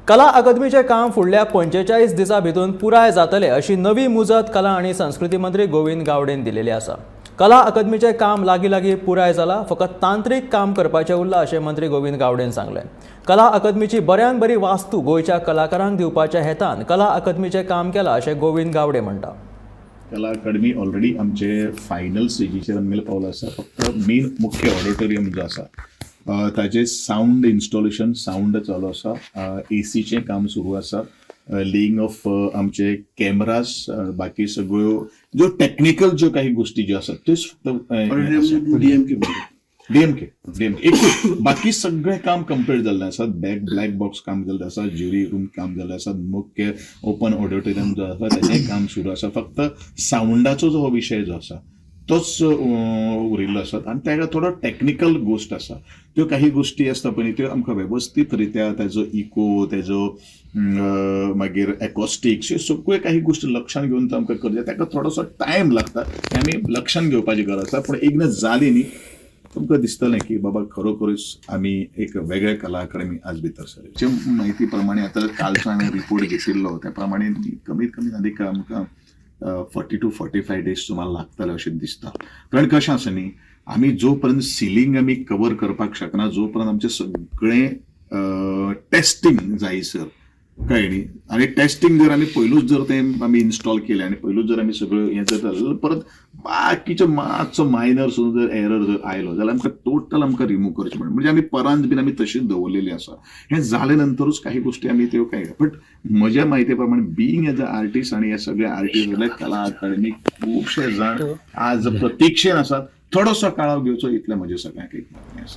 कला अकादमीचें काम फुडल्या 45 दिसां भितर पुराय जातलें अशी नवी मुजत कला आनी संस्कृती मंत्री गोविंद गावडेन दिलेली आसा. कला अकादमीचें काम लागीं लागीं पुराय जालां, फकत तांत्रीक काम करपाचें उरलां अशें मंत्री गोविंद गावडेन सांगलें. कला अकादमीची बऱ्यान बरी वास्तू गोंयच्या कलाकारांक दिवपाच्या हेतान कला अकादमीचें काम केलां अशें गोविंद गावडे म्हणटा. कला अकादमी ऑलरेडी आमचे फायनल स्टेजीचेर आमगेले पावलो आसा. फक्त मेन मुख्य ऑडिटोरियम जो आसा, ताजे सावंड इन्स्टॉलेशन, सावंड चालू आसा, एसीचें काम सुरू आसा, लेईंग ऑफ आमचे कॅमरास, बाकी सगळ्यो ज्यो टॅक्निकल ज्यो काही गोष्टी ज्यो आसात त्योच फक्त. डीएमके. डीएमके, डीएमके एकूच. बाकी सगळें काम कंप्लीट जाल्लें आसा. बॅक ब्लॅक बॉक्स काम जाल्लें आसा, ज्युरी रूम काम जाल्लें आसा, मुख्य ओपन ऑडिटोरियम जो आसा ताचें काम सुरू आसा. फक्त सावंडाचो जो हो विशय जो आसा तोच उरिल्लो आसा आनी ताका थोडो टॅक्निकल गोश्ट आसा. त्यो काही गोश्टी आसता पळय, त्यो आमकां वेवस्थीत रित्या ताजो इको, ताजो मागीर एकॉस्टिक्स, ह्यो सगळ्यो काही गोश्टी लक्षात घेवन तो आमकां करचें. ताका थोडोसो टायम लागता, हें आमी लक्षात घेवपाची गरज आसा. पूण एकदां जाली न्ही, तुमकां दिसतलें की बाबा खरोखरीच आमी एक वेगळे कला अकादमी आज भितर सरले. जे म्हायती प्रमाणे आतां कालचो हांवें रिपोर्ट घेतिल्लो त्या प्रमाणे कमीत कमी आनीक आमकां 40 to 45 days सुमार लागतले अशें दिसता. कारण कशें आसा न्ही, आमी जो पर्यंत सिलींग आमी कवर करपाक शकना, जो पर्यंत आमचें सगळें टेस्टींग जायसर, कळ्ळें न्ही, आनी टेस्टींग जर आमी पयलूच जर तें आमी इन्स्टॉल केलें आनी पयलूच जर आमी सगळ्यो हें जर जालें जाल्यार परत बाकीच्यो मातसो मायनर सुद्दां जर एरर जर आयलो जाल्यार आमकां टोटल आमकां रिमूव करचें पडटा. म्हणजे आमी परांत बीन आमी तशीच दवरलेली आसा. हें जाले नंतरूच काही गोष्टी आमी त्यो काय. बट म्हज्या म्हायती प्रमाणे, बिईंग एज अ आर्टिस्ट आनी हे सगळे आर्टिस्ट जाल्यार कला अकादमी खुबशे जाण आज प्रतिक्षेन आसात. थोडोसो काळाव घेवचो इतलें म्हजें सगळ्यांक एक मागणें आसा.